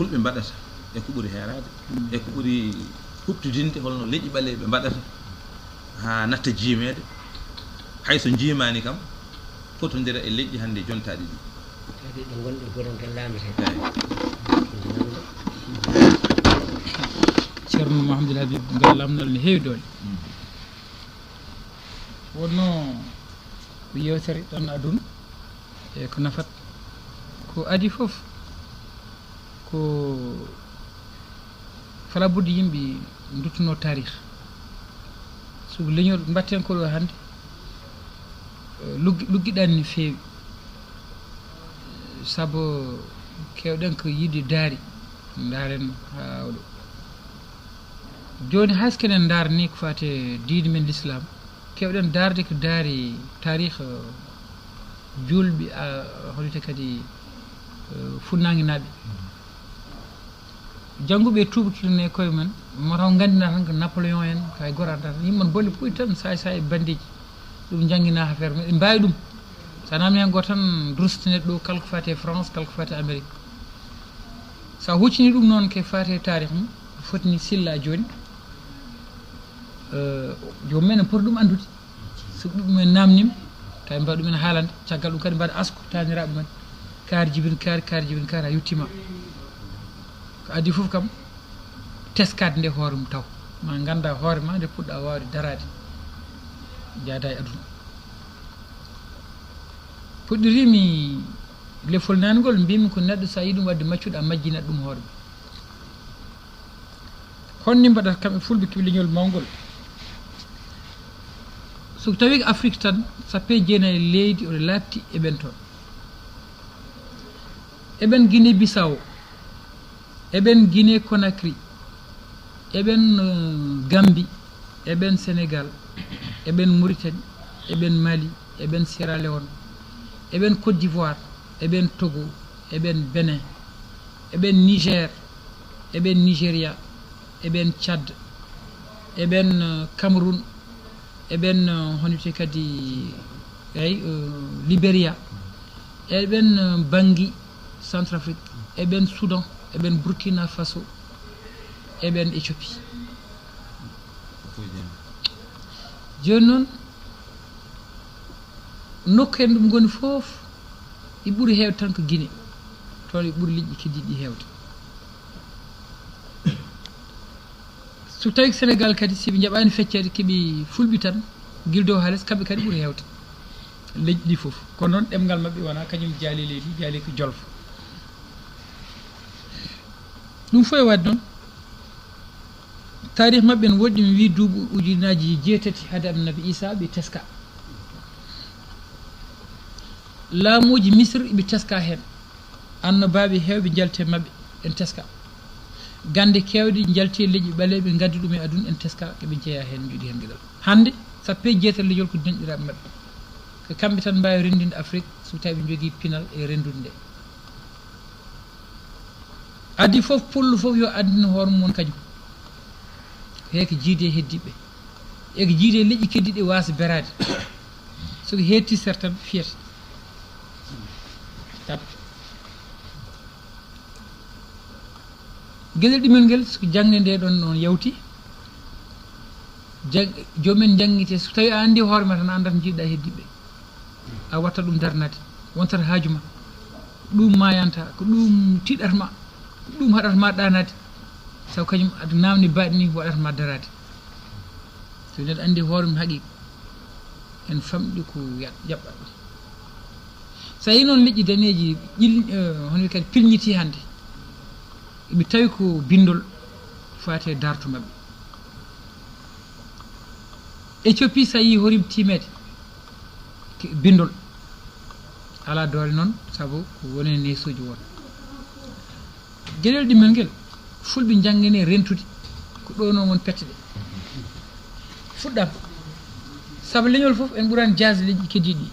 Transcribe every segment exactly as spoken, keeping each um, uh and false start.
Fulɓe mbaɗata e ko ɓuri heeraade, e ko ɓuri huɓtidinde, holno leƴƴi ɓaleeɓe mbaɗata haa natta jiimeede, hay so njiimaani kam, fotondira e leƴƴi hannde jontaaɗi ɗi. Kadi ɓe ngonɗi ko tan kan laametee. Eey. Ceerno Mahamadou Habib, ngal lamndal ne heewi doole. Mm. Wonno ko yeewtere tan aduna e ko nafat. Ko adii fof ko fala budde yimɓe nduttuno taarih. So ko leñol mbatten ko ɗo hannde, eh, luggi-, luggiɗan ne feewi. Sabu keewɗen ko yiɗde daari, ndaaren haa ɗo. Jooni hay so kenen ndaarni ko faati e diine men Lislaam, keewɗen daarde ko daari taarih, eh, juulɓe, a, hono wiyetee kadi, eh, funnaange naaɓe. Jannguɓe e tuubakirne e koye men, mo taw nganndinaa tan ko Napoléon en, ko hay gooto anndaa tan. Yimɓe men bolle puɗi tan, saay saay e banndeeji. Ɗum njannginaa affaire men, ɓe mbaawi ɗum. So a naamni heen gooto tan, dursitinee ɗo kala ko faati e France, kala ko faati e Amérique. So a huccini ɗum noon ko faati e taarih mum, fotni silla jooni. Eh, joomum en ene poti ɗum anndude. So ɗum en naamniima, tawi mbaɗa ɗum en haalande. Caggal ɗum kadi mbaɗa asko taaniraaɓe men. Kaari jibin kaari, kaari jibin kaari, a yettiima. Ko adii fof kam, teskaade nde hoore mum taw. Ma ngannda hoore ma nde puɗɗa waawde daraade. Njaada e aduna. Puɗɗoriimi lefol naanngol, mbiymi ko neɗɗo so a yiɗi ɗum waɗde maccuɗo, a majjinat ɗum hoore ma. Honno mbaɗata kam e fulɓe keɓi leñol mawngol? So tawii ko Afrik tan, sappo e jeenayi leydi oɗo laaɓti eɓen toon. Eɓen Guinée Bissau, eɓen Guinée Conakry, eɓen, eh, Gambie, eɓen Sénégal, eɓen Mauritanie, eɓen Mali, eɓen Sierra Leone, eɓen Côte d'Ivoire, eɓen Togo, eɓen Benin, eɓen Niger, eɓen Nigeria, eɓen Tchad, eɓen, eh, Cameroun, eɓen, eh, hono wiyetee kadi, eey, eh, Liberia, eɓen, eh, Bangui, Centrafrique, eɓen Soudan, eɓen Burkina Faso, eɓen Éthiopie. Jooni noon, nokku en ɗum ngoni fof, ɗi ɓuri heewde tan ko Guinée. Toon ɗi ɓuri leƴƴi keddiiɗi heewde. So tawii ko Sénégal kadi, si ɓe njaɓaani fecceede, keɓi fulɓe tan, gila dow haa les, kamɓe kadi ɓuri heewde leƴƴi ɗi fof. Kono noon, ɗemngal maɓɓe wonaa kañum jaali leydi, jaali ko jolfo. Ɗum fof e waɗde noon, taarih maɓɓe ene woɗɗi, mi wii duuɓi ujunnaaji jeetati hade Annabi Iisaa ɓe teska. Laamuuji Misir ɓe teska heen. Annabaaɓe heewɓe njalti e maɓɓe, en teska. Gannde keewɗe njalti e leƴƴi ɓaleeɓe, ngaddi ɗum e aduna, en teska, ko ɓe jeyaa heen, njogii heen geɗal. Hannde, sappo e jeetati leñol ko denɗiraaɓe maɓɓe. Ko kamɓe tan mbaawi renndinde Afrik, so tawii ɓe njogii pinal e renndude nde. Adii fof, pullo fof yo anndin hoore mum won kañum. Ko hee ko jiidi e heddiiɓe. E ko jiidi e leƴƴi keddiiɗi waasa beraade. So ko heetti ser tan fiyata. Tappi. Geɗel ɗimel ngel, so jaŋde nde ɗon noon yawti, jang-, joom en njanngite, so tawii a anndi hoore ma tan, a anndat njiɗɗa heddiiɓe. A watta ɗum darnade, wontat haaju ma. Ko ɗum maayanta, ko ɗum tiɗat ma, ko ɗum haɗat ma ɗaanaade. Sabu kañum aɗa naamni baaɗi ni waɗat ma daraade. So neɗɗo anndi hoore mum haqiiqa, en famɗi ko ya-, yaɓɓat ɗum. So a yii noon leƴƴi daneeji ƴil-, eh, hono kadi pilñiti hannde, mi tawi ko binndol faati e darto maɓɓe. Éthiopie, so a yii horim tiimeede, ke-, binndol alaa doole noon, sabu ko woni e neesuuji won. Geɗel ɗimel ngel, fulɓe njanngine rentude, ko ɗo noon won pette ɗe. Fuɗɗam, sabu leñol fof en ɓuran jaasde leƴƴi keddiiɗi.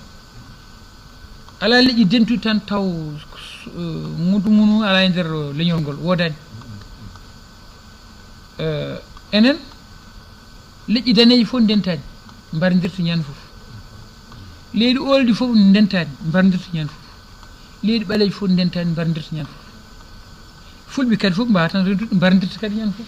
Alaa leƴƴi dentuɗi tan taw, eh, ŋuutu mum alaa e nder leñol ngol, woodaani. Eh, enen, leƴƴi daneeji fof ndentaani, mbardirta ñande fof. Leydi ooldi fof ndentaani, mbardirta ñande fof. Leydi ɓaleeji fof ndentaani, mbardirta ñande fof. Fulɓe kadi fof mbawa tan rentude, mbardirta kadi ñande fof.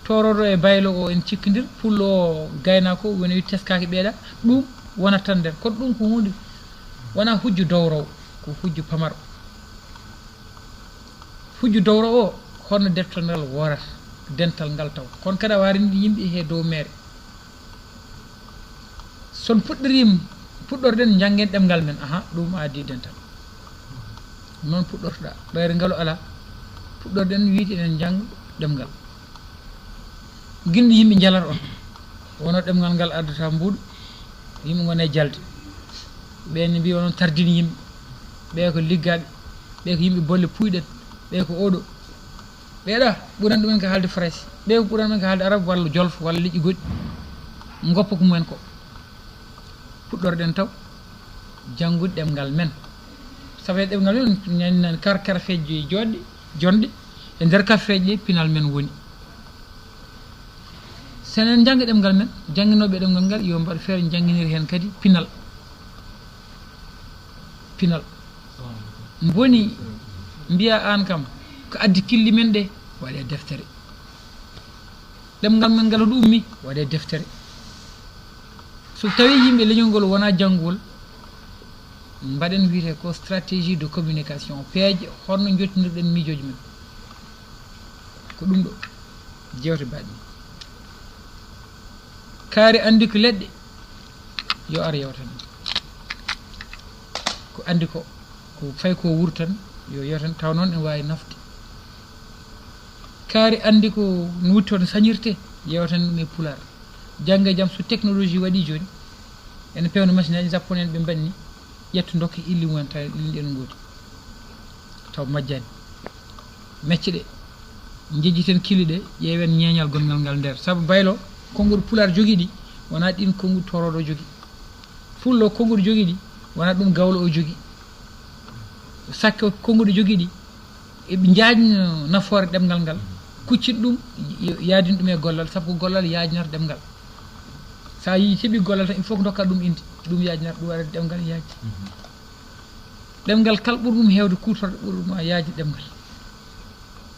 Toroɗo e baylo o en cikkodir, pullo o, gaynako o, woni teskaaki ɓeeɗa, ɗum wonat tan nder. Kono ɗum ko hunde, wona hujju dowrowo, ko hujju pamaro. Hujju dowrowo o, honno deftere ngal worata, dental ngal taw. Kono kadi a wawa renndi yimɓe he dow mere. Son puɗɗoriima, puɗɗorɗen njanngen ɗemngal men. Aha, ɗum addi dental. Noon puɗɗortoɗa. Ɓayre ngalu alaa. Puɗɗorɗen wiide eɗen njannga ɗemngal. Gila yimɓe njalata on. Wono ɗemngal ngal addata mbuuɗu. Yimɓe ngona e jalde. Ɓeen mbiya onon tardini yimɓe. Ɓee ko liggaaɓe. Ɓee ko yimɓe bolle puyɗen. Ɓee ko oɗo. Ɓeeɗa ɓuran ɗumen ko haalde farayse. Ɓee ko ɓuran ɗumen ko haalde arab walla jolof walla leƴƴi goɗɗi. Ngoppa ko mumen ko. Puɗɗorɗen taw janngude ɗemngal men. Sabu e ɗemngal men, nani nani kar-, karfeeje joɗɗe, jonɗe. E nder karfeeje ɗe, pinal men woni. So enen njannga ɗemngal men, jannginooɓe ɗemngal ngal, yo mbaɗ feere njannginir heen kadi pinal. Pinal. Mboni mbiya aan kam, ko addi killi men ɗe, waɗe deftere. Ɗemngal men ngal hoɗo ummi, waɗe deftere. So tawi yimɓe leñol ngol wona janngugol, mbaɗen wiyete ko stratégie de communication, peeje, honno njottinirɗen miijooji men. Ko ɗum ɗo jewte mbaɗmi. Kaari anndi ko leɗɗe, yo ar yewtan. Ko anndi ko, ko fay ko wurtan, yo yewtan, taw noon en waawi nafde. Kaari anndi ko no wutte hono sañirte, yewtan ɗum e pulaar. Jannga e jam, so technologie waɗi jooni, ene pewna machine aji, japonais en ɓe mbaɗni, ƴettu ndokke illi mumen, taw illi ɗen ngooti. Taw majjani. Mecce ɗe, njejjiten kili ɗe, ƴeewen ñeeñal gonngal ngal nder. Sabu baylo, konnguɗi pulaar jogii ɗi, wonaa ɗin konnguɗi toroɗo jogii. Pullo konnguɗi jogii ɗi, wonaa ɗum gawlo o jogii. Sakke konnguɗi jogii ɗi, eɓe njaajna nafoore ɗemngal ngal, kuccin ɗum, yaadin ɗum e gollal, sabu ko gollal yaajnata ɗemngal. So a yii keɓi gollal tan, il faut ko ndokka ɗum inde, ɗum yaajnata, ɗum waɗata ɗemngal yaajde. Ɗemngal kal ɓuri ɗum heewde kuutorɗe, ɓuri ɗum a yaajde ɗemngal.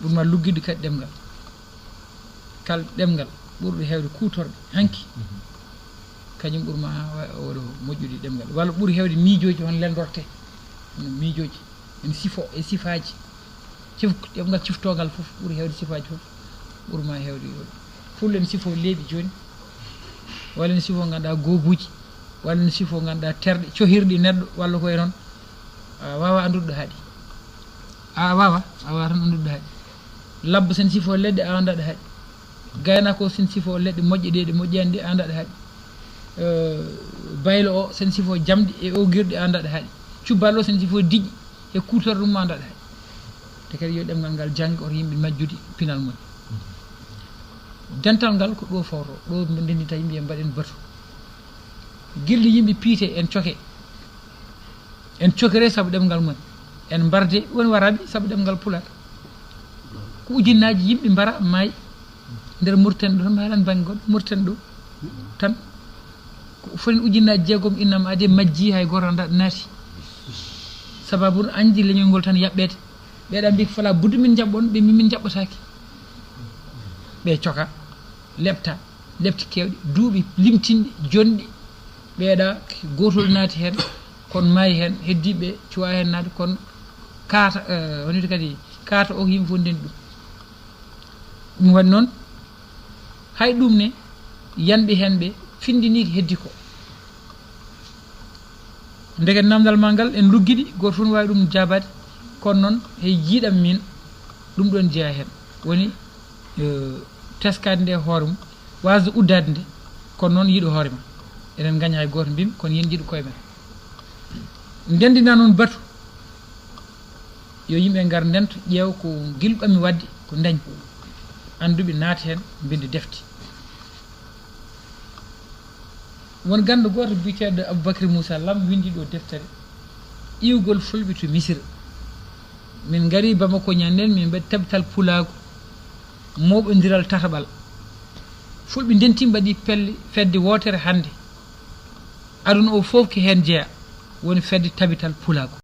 Ɓuri ma luggiɗde kadi ɗemngal. Kal ɗemngal ɓurɗo heewde kuutorɗe hanki, kañum ɓuri ma wa-, oɗo moƴƴude ɗemngal. Walla ɓuri heewde miijooji, hono lelndorte, hono miijooji, en sifo, e sifaaji. Cif-, ɗemngal ciftoongal fof ɓuri heewde sifaaji fof, ɓuri ma heewde. Pullo en sifo leeɓi jooni, walla en sifo ngannduɗaa goobuuji, walla en sifo ngannduɗaa terɗe, cohirɗi neɗɗo, walla ko e noon. A waawa anndude ɗo haaɗi. A waawa, a waawa tan anndude ɗo haaɗi. Labbo sen sifo leɗɗe, a anndaa ɗo haaɗi. Gaynaako sen sifo leɗɗe moƴƴe ɗe, ɗe moƴƴaani ɗe, a anndaa ɗo haaɗi. Eh, baylo o sen sifo jamɗi e ogirɗi, a anndaa ɗo haaɗi. Cubballo o sen sifo diƴƴi e kuutorɗe mum, a anndaa ɗo haaɗi. Te kadi yo ɗemngal ngal jannge, oto yimɓe majjude pinal mum. Dental ngal ko ɗo fawto, ɗo ndenndita yimɓe, mbaɗen batu. Gilɗi yimɓe piite, en coke. En cokere sabu ɗemngal mum. En mbarde, woni waraaɓe sabu ɗemngal pulaar. Ko ujinnaaji yimɓe mbara, maayi. Nder Mauritanie ɗo tan, maayi tan bannge goɗɗo, Mauritanie ɗo tan. Ko foti ujinnaaji jeegom innama ade majji, hay gooto anndaa ɗo naati. Sababu no anndi leñol ngol tan yaɓɓeede. Ɓeeɗa mbi ko fala buddu min njaɓɓon, ɓe mbi min njaɓɓataake. Ɓe coka, leɓta, leɓti keewɗi, duuɓi limtinɗi, jonɗi. Ɓeeɗa gootol naati heen, kono maayi heen, heddiiɓe cuwa heen naatde, kono kaata, eh, woni kadi kaata o ko yimɓe fof ndenndi ɗum. Ɗum waɗi noon, hay ɗum ne, yanɓe heen ɓe findini ko heddi ko. Ndeke namdal ma ngal en luggiɗi, gooto fof ne waawi ɗum jaabaade, kono noon he jiiɗam min, ɗum ɗoon jeyaa heen. Woni, eh, teskaade nde hoore mum, waasde uddaade nde, kono noon yiɗo hoore ma. Eɗen ngaña hay gooto mbimi, kono yen njiɗu koye men. Ndenndina noon batu, yo yimɓe ngar ndento, ƴeew ko gilɓami waɗde, ko ndañ. Annduɓe naata heen, mbinndi defte. Won ganndo gooto biyeteeɗo Aboubacry Moussa Lam winndi ɗo deftere, Iwgol Fulɓe to Misira. Min ngari Bamako ñanden, min mbaɗi tabital pulaagu, mooɓondiral tataɓal. Fulɓe ndenti mbaɗi pelle, fedde wootere hannde. Aduna o fof ko heen jeyaa, woni fedde tabital pulaagu.